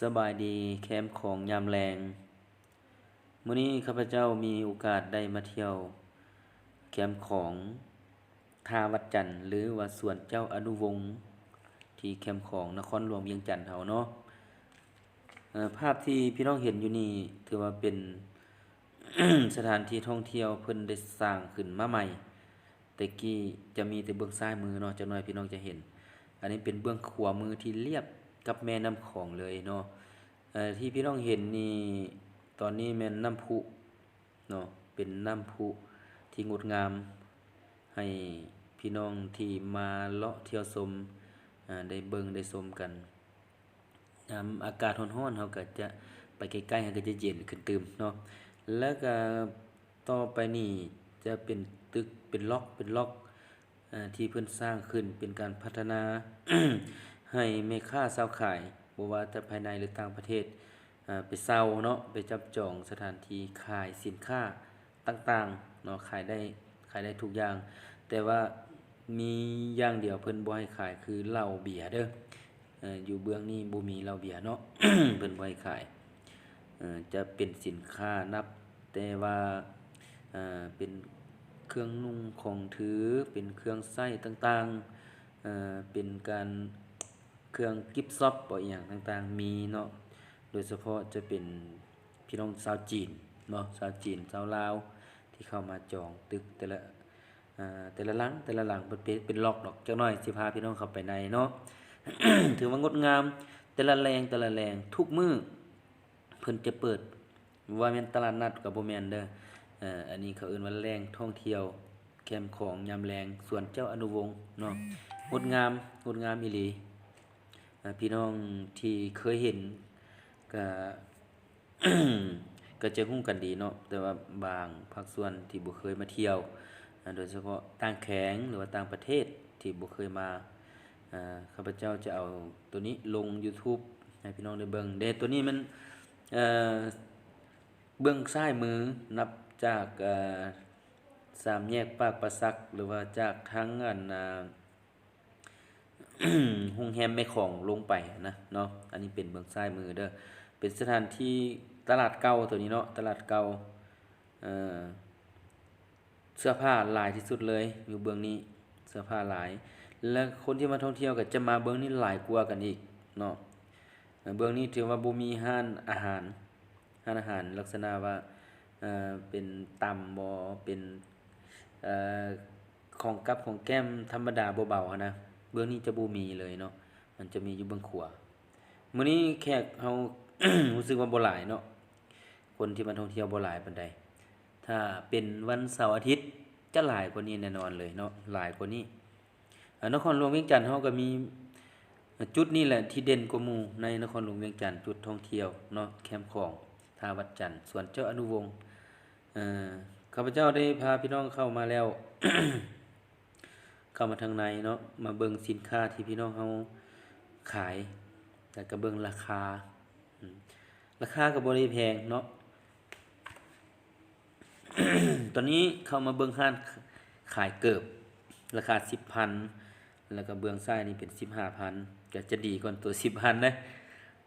ສະບາຍດີແຄມຂອງຍາມແລງ. ມື້ນີ້ຂ້າພະເຈົ້າມີໂອກາດໄດ້ມາທ່ຽວແຄມຂອງທ່າວັດຈັນ ຫຼືວ່າສວນເຈົ້າອະນຸວົງ ທີ່ແຄມຂອງນະຄອນຫຼວງວຽງຈັນເຮົາເນາະ. ເອີ ພາບທີ່ພີ່ນ້ອງເຫັນຢູ່ນີ້ຖືວ່າເປັນ ສະຖານທີ່ທ່ອງທ່ຽວເພິ່ນໄດ້ສ້າງຂຶ້ນມາໃໝ່. ແຕ່ກີ້ຈະມີແຕ່ເບື້ອງຊ້າຍມືເນາະ, ຈັກໜ້ອຍພີ່ນ້ອງຈະເຫັນ. ອັນນີ້ເປັນເບື້ອງຂວາມືທີ່ລຽບກັບແມ່ນ້ຳຂອງເລີຍເນາະ. ເອີ ທີ່ພີ່ນ້ອງເຫັນນີ້ ຕອນນີ້ແມ່ນນ້ຳພຸເນາະ, ເປັນນ້ຳພຸທີ່ງົດງາມ ໃຫ້ພີ່ນ້ອງທີ່ມາເລາະທ່ຽວຊົມ ອາ ໄດ້ເບິ່ງໄດ້ຊົມກັນ. ຍາມອາກາດຮ້ອນໆ ເຮົາກໍຈະໄປໃກ້ໆ ເຮົາກໍຈະເຢັນຂຶ້ນຕື່ມເນາະ. ແລ້ວກໍຕໍ່ໄປນີ້ຈະເປັນຕຶກ ເປັນລັອກ ເປັນລັອກ ເອີ ທີ່ເພິ່ນສ້າງຂຶ້ນເປັນການພັດທະນາ ໃຫ້ແມ່ຄ້າຊາວຂາຍ ບໍ່ວ່າຈະພາຍໃນ ຫຼື ຕ່າງປະເທດ ເອີ ໄປເຊົ່າເນາະ, ໄປຈັບຈອງສະຖານທີ່ຂາຍສິນຄ້າຕ່າງໆເນາະ, ຂາຍໄດ້ ຂາຍໄດ້ທຸກຢ່າງ. ແຕ່ວ່າມີຢ່າງດຽວເພິ່ນບໍ່ໃຫ້ຂາຍ ຄືເຫຼົ້າເບຍເດີ. ເອີ ຢູ່ເບື້ອງນີ້ບໍ່ມີເຫຼົ້າເບຍເນາະ ເພິ່ນບໍ່ໃຫ້ຂາຍ. ເອີ ຈະເປັນສິນຄ້ານັບແຕ່ວ່າ ເອີ ເປັນເຄື່ອງນຸ່ງຂອງຖື ເປັນເຄື່ອງໃຊ້ຕ່າງໆ ເອີ ເປັນການ ເຄື່ອງກິບຊັອບບໍ ອີ່ຫຍັງຕ່າງໆ ມີເນາະ. ໂດຍສະເພາະຈະເປັນພີ່ນ້ອງຊາວຈີນເນາະ, ຊາວຈີນ ຊາວລາວ ທີ່ເຂົ້າມາຈອງຕຶກແຕ່ລະ ອາ ແຕ່ລະຫຼັງ ແຕ່ລະຫຼັງເປັນ ເປັນລັອກດອກ. ຈັກໜ້ອຍຊິພາພີ່ນ້ອງເຂົ້າໄປໃນເນາະ. ຖືວ່າງົດງາມ ແຕ່ລະແລງ ແຕ່ລະແລງ ທຸກມື້ເພິ່ນຈະເປີດ. ວ່າແມ່ນຕະຫຼາດນັດກໍບໍ່ແມ່ນເດີ. ເອີ ອັນນີ້ເຂົາເອີ້ນວ່າແຫຼ່ງທ່ອງທ່ຽວແຄມຂອງຍາມແລງ ສວນເຈົ້າອະນຸວົງເນາະ. ງົດງາມ ງົດງາມອີ່ຫຼີ. ອາ ພີ່ນ້ອງທີ່ເຄີຍເຫັນກໍ ກໍຈະຮູ້ກັນດີເນາະ, ແຕ່ວ່າບາງພາກສ່ວນທີ່ບໍ່ເຄີຍມາທ່ຽວ ອາ ໂດຍສະເພາະຕ່າງແຂວງ ຫຼືວ່າຕ່າງປະເທດທີ່ບໍ່ເຄີຍມາ ອາ ຂ້າພະເຈົ້າຈະເອົາໂຕນີ້ລົງຢູທູບໃຫ້ພີ່ນ້ອງໄດ້ເບິ່ງເດ້. ໂຕນີ້ມັນ ເອີ ເບື້ອງຊ້າຍມື ນັບຈາກ ເອີ ສາມແຍກປາກປາສັກ ຫຼືວ່າຈາກທາງອັນ ອາ ໂຮງແຮມແມ່ຂອງລົງໄປນະເນາະ. ອັນນີ້ເປັນເບື້ອງຊ້າຍມືເດີ, ເປັນສະຖານທີ່ຕະຫຼາດເກົ່າໂຕນີ້ເນາະ, ຕະຫຼາດເກົ່າ ເອີ ເສື້ອຜ້າຫຼາຍທີ່ສຸດເລີຍຢູ່ເບື້ອງນີ້, ເສື້ອຜ້າຫຼາຍ. ແລະ ຄົນທີ່ມາທ່ອງທ່ຽວກໍຈະມາເບື້ອງນີ້ຫຼາຍກວ່າກັນອີກເນາະ. ເບື້ອງນີ້ຖືວ່າບໍ່ມີຮ້ານອາຫານ, ຮ້ານອາຫານລັກສະນະວ່າ ເອີ ເປັນຕຳບໍ ເປັນ ເອີ ຂອງກັບຂອງແກ້ມທຳມະດາເບົາໆ ຫັ້ນນະ, ເບື້ອງນີ້ຈະບໍ່ມີເລີຍເນາະ, ມັນຈະມີຢູ່ເບື້ອງຂວາ. ມື້ນີ້ແຂກເຮົາ ຮູ້ສຶກວ່າບໍ່ຫຼາຍເນາະ, ຄົນທີ່ມາທ່ອງທ່ຽວບໍ່ຫຼາຍປານໃດ. ຖ້າເປັນວັນເສົາອາທິດຈະຫຼາຍກວ່ານີ້ແນ່ນອນເລີຍເນາະ, ຫຼາຍກວ່ານີ້. ອາ ນະຄອນຫຼວງວຽງຈັນເຮົາກໍມີ ອາ ຈຸດນີ້ແຫຼະທີ່ເດັ່ນກວ່າໝູ່ໃນນະຄອນຫຼວງວຽງຈັນ, ຈຸດທ່ອງທ່ຽວເນາະ, ແຄມຂອງ ທ່າວັດຈັນ, ສວນເຈົ້າອະນຸວົງ. ເອີ ຂ້າພະເຈົ້າໄດ້ພາພີ່ນ້ອງເຂົ້າມາແລ້ວ ເຂົ້າມາທາງໃນເນາະ, ມາເບິ່ງສິນຄ້າທີ່ພີ່ນ້ອງເຮົາຂາຍ ແລ້ວກໍເບິ່ງລາຄາ. ອາ ລາຄາກໍບໍ່ໄດ້ແພງເນາະ. ຕອນນີ້ເຂົ້າມາເບິ່ງຮ້ານຂາຍເກີບ ລາຄາສິບພັນ, ແລ້ວກໍເບື້ອງຊ້າຍນີ້ເປັນສິບຫ້າພັນ, ກໍຈະດີກວ່າໂຕສິບພັນເດ້.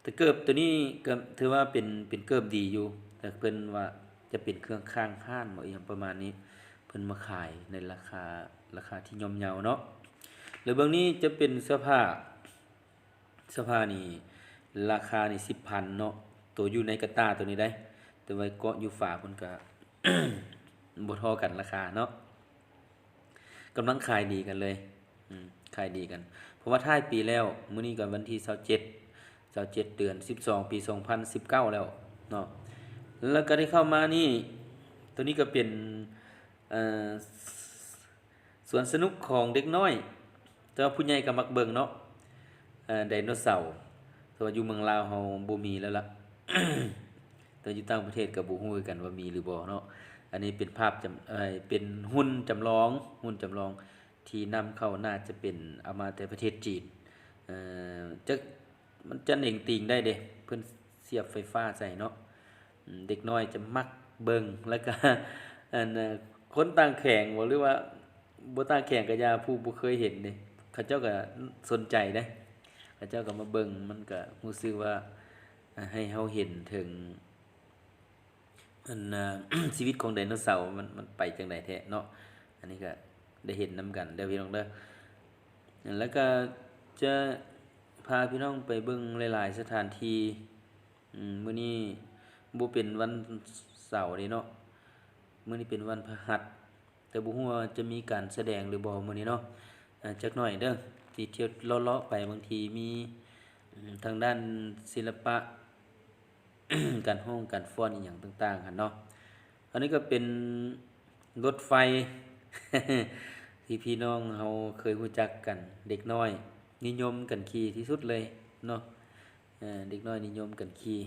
ແຕ່ເກີບໂຕນີ້ກໍຖືວ່າເປັນ ເປັນເກີບດີຢູ່, ແຕ່ເພິ່ນວ່າຈະເປັນເຄື່ອງຂ້າງຮ້ານບໍ ອີ່ຫຍັງປະມານນີ້, ເພິ່ນມາຂາຍໃນລາຄາ ລາຄາທີ່ຍ່ອມເຍົາເນາະ. ແລ້ວເບື້ອງນີ້ຈະເປັນເສື້ອຜ້າ, ເສື້ອຜ້ານີ້ລາຄານີ້ສິບພັນເນາະ, ໂຕຢູ່ໃນກະຕ່າໂຕນີ້ໄດ໋, ແຕ່ວ່າເກາະຢູ່ຝາພຸ້ນກະບໍ່ທໍ່ກັນລາຄາເນາະ. ກຳລັງຂາຍດີກັນເລີຍ, ອືມ ຂາຍດີກັນ ເພາະວ່າທ້າຍປີແລ້ວ, ມື້ນີ້ກໍວັນທີຊາວເຈັດ ຊາວເຈັດ ເດືອນສິບສອງ ປີສອງພັນສິບເກົ້າແລ້ວເນາະ. ແລ້ວກໍໄດ້ເຂົ້າມານີ້, ໂຕນີ້ກໍເປັນ ເອີ ສວນສະໜຸກຂອງເດັກນ້ອຍ, ແຕ່ວ່າຜູ້ໃຫຍ່ກໍມັກເບິ່ງເນາະ, ເອີ ໄດໂນເສົາ, ແຕ່ວ່າຢູ່ເມືອງລາວເຮົາບໍ່ມີແລ້ວລະ, ແຕ່ຢູ່ຕ່າງປະເທດກໍບໍ່ຮູ້ຄືກັນວ່າມີຫຼືບໍ່ເນາະ. ອັນນີ້ເປັນພາບຈຳ ເອີ ເປັນຫຸ່ນຈຳລອງ, ຫຸ່ນຈຳລອງທີ່ນຳເຂົ້າ, ໜ້າຈະເປັນເອົາມາແຕ່ປະເທດຈີນ, ເອີ ຈັກ ມັນຈະເໜັງຕີງໄດ້ເດ້, ເພິ່ນສຽບໄຟຟ້າໃສ່ເນາະ. ອືມ ເດັກນ້ອຍຈະມັກເບິ່ງ, ແລ້ວກະ ອັນ ເອີ ຄົນຕ່າງແຂວງບໍ ຫຼືວ່າບໍ່ຕ່າງແຂວງກະຢ່າ, ຜູ້ບໍ່ເຄີຍເຫັນເດ້, ເຂົາເຈົ້າກະສົນໃຈເດ້, ເຂົາເຈົ້າກະມາເບິ່ງ, ມັນກະຮູ້ສຶກວ່າ ໃຫ້ເຮົາເຫັນເຖິງ ອັນ ອາ ຊີວິດຂອງໄດໂນເສົາ ມັນ ມັນໄປຈັ່ງໃດແທ້ເນາະ. ອັນນີ້ກໍໄດ້ເຫັນນຳກັນເດີພີ່ນ້ອງເດີ. ແລ້ວກໍຈະພາພີ່ນ້ອງໄປເບິ່ງຫຼາຍໆສະຖານທີ່. ອືມ ມື້ນີ້ບໍ່ເປັນວັນເສົາເດ້ເນາະ, ມື້ນີ້ເປັນວັນພະຫັດ. ແຕ່ບໍ່ຮູ້ວ່າຈະມີການສະແດງຫຼືບໍ່ມື້ນີ້ເນາະ. ອາ ຈັກໜ້ອຍເດີ ຊິທ່ຽວເລາະໆໄປ, ບາງທີມີ ອາ ທາງດ້ານສິລະປະ ການຮ້ອງການຟ້ອນອີ່ຫຍັງຕ່າງໆຫັ້ນເນາະ. ອັນນີ້ກໍເປັນລົດໄຟ ທີ່ພີ່ນ້ອງເຮົາເຄີຍຮູ້ຈັກກັນ, ເດັກນ້ອຍນິຍົມກັນຂີ່ທີ່ສຸດເລີຍເນາະ. ເອີ ເດັກນ້ອຍນິຍົມກັນຂີ່.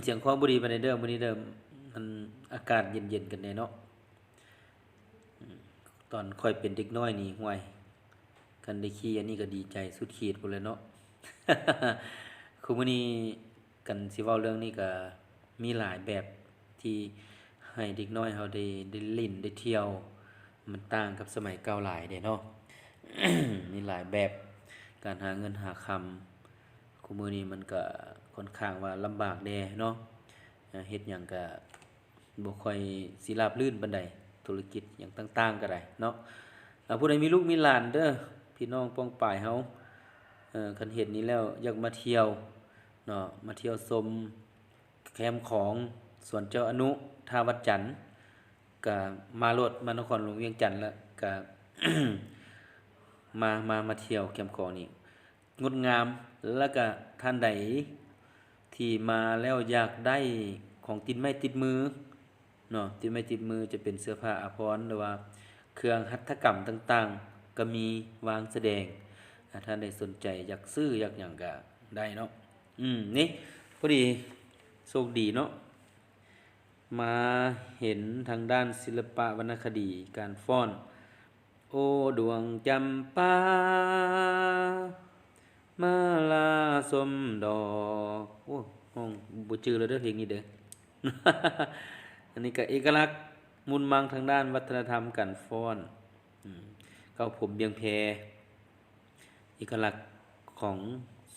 ສຽງຄອບໍ່ດີປານໃດເດີ ມື້ນີ້ເດີ, ມັນອາກາດເຢັນໆກັນແດ່ເນາະ. ອືມ ຕອນຂ້ອຍເປັນເດັກນ້ອຍນີ້ ຫ້ວຍ ຄັນໄດ້ຂີ່ອັນນີ້ກໍດີໃຈສຸດຂີດພຸ້ນແຫຼະເນາະ. ຄືມື້ນີ້ ຄັນຊິເວົ້າເລື່ອງນີ້ກໍມີຫຼາຍແບບທີ່ໃຫ້ເດັກນ້ອຍເຮົາໄດ້ ໄດ້ຫຼິ້ນໄດ້ທ່ຽວ, ມັນຕ່າງກັບສະໄໝເກົ່າຫຼາຍເດ້ເນາະ. ມີຫຼາຍແບບການຫາເງິນຫາຄຳ, ຄູ່ມື້ນີ້ມັນກໍຄ່ອນຂ້າງວ່າລຳບາກແດ່ເນາະ. ເຮັດຫຍັງກໍບໍ່ຄ່ອຍຊິລາບລື່ນປານໃດ, ທຸລະກິດຫຍັງຕ່າງໆກໍໄດ້ເນາະ. ອາ ຜູ້ໃດມີລູກມີຫຼານເດີ ພີ່ນ້ອງປ້ອງປາຍເຮົາ, ເອີ ຄັນເຫັນນີ້ແລ້ວຢາກມາທ່ຽວເນາະ, ມາທ່ຽວຊົມແຄມຂອງສວນເຈົ້າອະນຸ ທ່າວັດຈັນ, ກະມາໂລດ, ມານະຄອນຫຼວງວຽງຈັນລະກະ ມາ ມາ ມາທ່ຽວແຄມຂອງນີ້ ງົດງາມ. ແລ້ວກະທ່ານໃດທີ່ມາແລ້ວຢາກໄດ້ຂອງຕິດໄມ້ຕິດມືເນາະ, ຕິດໄມ້ຕິດມືຈະເປັນເສື້ອຜ້າອາພອນ ຫຼືວ່າເຄື່ອງຫັດຖະກຳຕ່າງໆ ກໍມີວາງສະແດງ. ຖ້າທ່ານໃດສົນໃຈຢາກຊື້ຢາກຫຍັງກໍໄດ້ເນາະ. ອືມ ນີ້ ພໍດີ ໂຊກດີເນາະ ມາເຫັນທາງດ້ານສິລະປະວັນນະຄະດີ ການຟ້ອນ ໂອດວງຈຳປາ ມາລາຊົມດອກ. ໂອ້ ຮ້ອງບໍ່ຈື່ແລ້ວເດີເພງນີ້ເດີ. ອັນນີ້ກໍເອກະລັກມຸນມັງທາງດ້ານວັດທະນະທຳການຟ້ອນ. ອືມ ເກົ້າພົມບຽງແພ ເອກະລັກຂອງ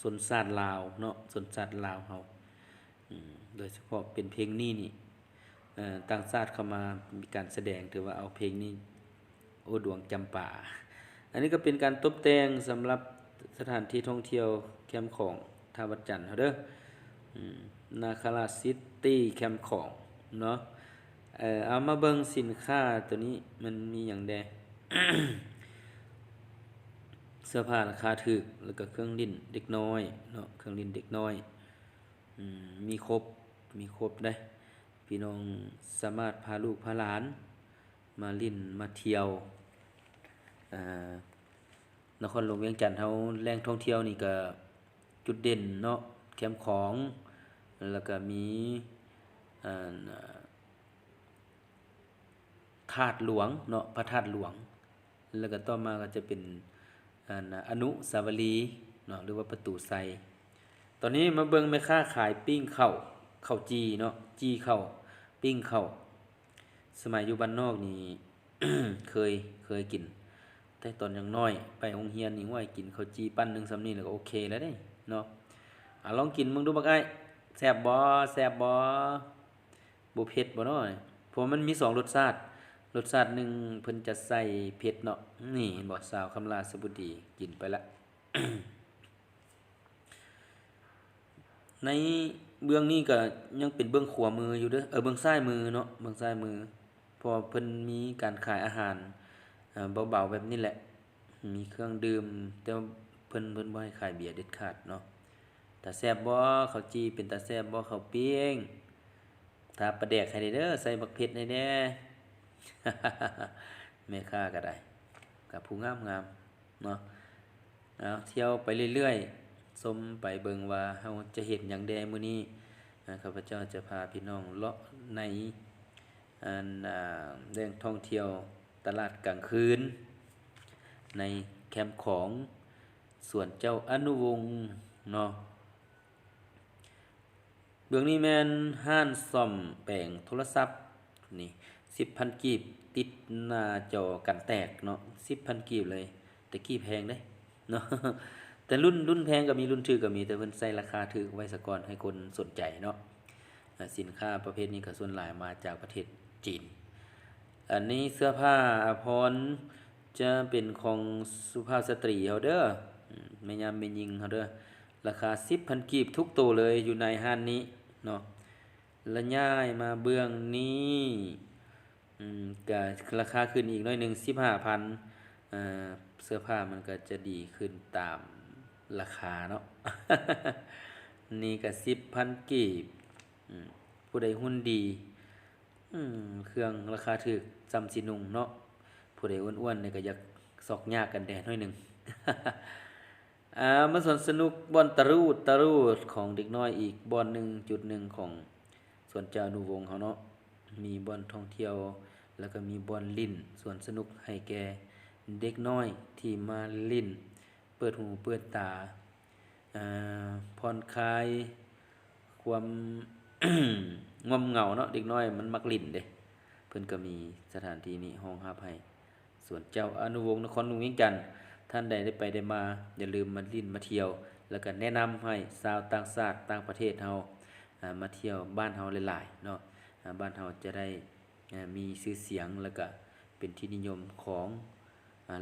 ຊົນຊາດລາວເນາະ, ຊົນຊາດລາວເຮົາ. ອືມ ໂດຍສະເພາະເປັນເພງນີ້ນີ້ ເອີ ຕ່າງຊາດເຂົ້າມາມີການສະແດງ, ຖືວ່າເອົາເພງນີ້ ໂອດວງຈຳປາ. ອັນນີ້ກໍເປັນການຕົບແຕ່ງສຳລັບສະຖານທີ່ທ່ອງທ່ຽວແຄມຂອງທ່າວັດຈັນເຮົາເດີ. ອືມ ນາຄາລາຊິດຕີ້ແຄມຂອງເນາະ. ເອີ ເອົາມາເບິ່ງສິນຄ້າໂຕນີ້ ມັນມີຫຍັງແດ່? ເສື້ອຜ້າລາຄາຖືກ ແລ້ວກໍເຄື່ອງຫຼິ້ນເດັກນ້ອຍເນາະ, ເຄື່ອງຫຼິ້ນເດັກນ້ອຍ. ອືມ ມີຄົບ ມີຄົບເດ້. ພີ່ນ້ອງສາມາດພາລູກພາຫຼານມາຫຼິ້ນມາທ່ຽວ ອາ ນະຄອນຫຼວງວຽງຈັນເຮົາ. ແຫຼ່ງທ່ອງທ່ຽວນີ້ກໍຈຸດເດັ່ນເນາະ ແຄມຂອງ, ແລ້ວກໍມີ ອາ ທາດຫຼວງເນາະ, ພະທາດຫຼວງ. ແລ້ວກໍຕໍ່ມາກໍຈະເປັນ ອັນ ອະນຸສາວະລີເນາະ ຫຼືວ່າປະຕູໄຊ. ຕອນນີ້ມາເບິ່ງແມ່ຄ້າຂາຍປີ້ງເຂົ້າ ເຂົ້າຈີ່ເນາະ, ຈີ່ເຂົ້າ ປີ້ງເຂົ້າ. ສະໄໝຢູ່ບ້ານນອກນີ້ ເຄີຍ ເຄີຍກິນ ແຕ່ຕອນຍັງນ້ອຍ ໄປໂຮງຮຽນນີ້ ໂອ້ຍ ກິນເຂົ້າຈີ່ປັ້ນໜຶ່ງສ່ຳນີ້ແລ້ວກໍໂອເຄແລ້ວເດ້ເນາະ. ອາ ລອງກິນເບິ່ງດູບັກອ້າຍ ແຊບບໍ່ ແຊບບໍ່? ບໍ່ເຜັດບໍ່ເນາະ? ເພາະວ່າມັນມີສອງລົດຊາດ, ລົດຊາດໜຶ່ງເພິ່ນຈະໃສ່ເຜັດເນາະ. ນີ້ເຫັນບໍ່ ສາວຄຳລາຊະບຸດດີ ກິນໄປລະ. ໃນເບື້ອງນີ້ກໍຍັງເປັນເບື້ອງຂວາມືຢູ່ເດີ, ເອີ ເບື້ອງຊ້າຍມືເນາະ, ເບື້ອງຊ້າຍມື ເພາະວ່າເພິ່ນມີການຂາຍອາຫານ ເອີ ເບົາໆແບບນີ້ແຫຼະ, ມີເຄື່ອງດື່ມ, ແຕ່ວ່າເພິ່ນ ເພິ່ນບໍ່ໃຫ້ຂາຍເບຍເດັດຂາດເນາະ. ຕາແຊບບໍ່ ເຂົ້າຈີ່? ເປັນຕາແຊບບໍ່ ເຂົ້າປີ້ງ? ທາປາແດກໃຫ້ແດ່ເດີ, ໃສ່ບັກເຜັດໃຫ້ແດ່. ແມ່ຄ້າກໍໄດ້ ກໍຜູ້ງາມໆເນາະ. ເອົາ ທ່ຽວໄປເລື້ອຍໆ, ຊົມໄປເບິ່ງວ່າເຮົາຈະເຫັນຫຍັງແດ່ມື້ນີ້. ອາ ຂ້າພະເຈົ້າຈະພາພີ່ນ້ອງເລາະໃນ ອັນ ອາ ແຫຼ່ງທ່ອງທ່ຽວຕະຫຼາດກາງຄືນ ໃນແຄມຂອງສວນເຈົ້າອະນຸວົງເນາະ. ເບື້ອງນີ້ແມ່ນຮ້ານສ້ອມແປງໂທລະສັບນີ້ ສິບພັນກີບ ຕິດໜ້າຈໍກັນແຕກເນາະ, ສິບພັນກີບເລີຍ. ແຕ່ກີ້ແພງເດ້ເນາະ, ແ ຕ່ລຸ້ນ ລຸ້ນແພງກໍມີ ລຸ້ນຖືກກໍມີ ແຕ່ເພິ່ນໃສ່ລາຄາຖືກໄວ້ສາກ່ອນ ໃຫ້ຄົນສົນໃຈເນາະ. ເອີ່ ສິນຄ້າປະເພດນີ້ກໍສ່ວນຫຼາຍມາຈາກປະເທດຈີນ. ອັນນີ້ເສື້ອຜ້າອາພອນຈະເປັນຂອງສຸພາບສະຕຣີເຮົາເດີ ອາ ແມ່ຍາມແມ່ຍິງເຮົາເດີ. ລາຄາສິບພັນກີບທຸກໂຕເລີຍ ຢູ່ໃນຮ້ານນີ້ເນາະ. ລະຍ້າຍມາເບື້ອງນີ້ ອືມ ກະລາຄາຂຶ້ນອີກໜ້ອຍໜຶ່ງ ສິບຫ້າພັນ. ເອີ່ ເສື້ອຜ້າມັນກະຈະດີຂຶ້ນຕາມລາຄາເນາະ. ນີ້ກະສິບພັນກີບ. ອືມ ຜູ້ໃດຫຸ່ນດີ ອືມ ເຄື່ອງລາຄາຖືກຊ່ຳຊິນຸ່ງເນາະ. ຜູ້ໃດອ້ວນໆນີ້ກະຢາກຊອກຍາກກັນແດ່ໜ້ອຍໜຶ່ງ. ອາ ມາສວນສະໜຸກບ່ອນຕະຫຼູດຕະຫຼູດຂອງເດັກນ້ອຍອີກບ່ອນໜຶ່ງ ຈຸດໜຶ່ງຂອງສວນເຈົ້າອະນຸວົງເຮົາເນາະ. ມີບ່ອນທ່ອງທ່ຽວ ແລ້ວກໍມີບ່ອນຫຼິ້ນສວນສະໜຸກໃຫ້ແກ່ເດັກນ້ອຍທີ່ມາຫຼິ້ນ ເປີດຫູເປີດຕາ ເອີ່ ຜ່ອນຄາຍຄວາມງ່ອມເຫງົາເນາະ. ເດັກນ້ອຍມັນມັກຫຼິ້ນເດ້. ເພິ່ນກໍມີສະຖານທີ່ນີ້ຮອງຮັບໃຫ້ ສວນເຈົ້າອະນຸວົງ ນະຄອນຫຼວງວຽງຈັນ. ທ່ານໃດໄດ້ໄປໄດ້ມາ ຢ່າລືມມາຫຼິ້ນມາທ່ຽວ ແລ້ວກໍແນະນຳໃຫ້ຊາວຕ່າງຊາດຕ່າງປະເທດເຮົາ ອາ ມາທ່ຽວບ້ານເຮົາຫຼາຍໆເນາະ. ອາ ບ້ານເຮົາຈະໄດ້ ອາ ມີຊື່ສຽງ ແລ້ວກໍເປັນທີ່ນິຍົມຂອງ ອາ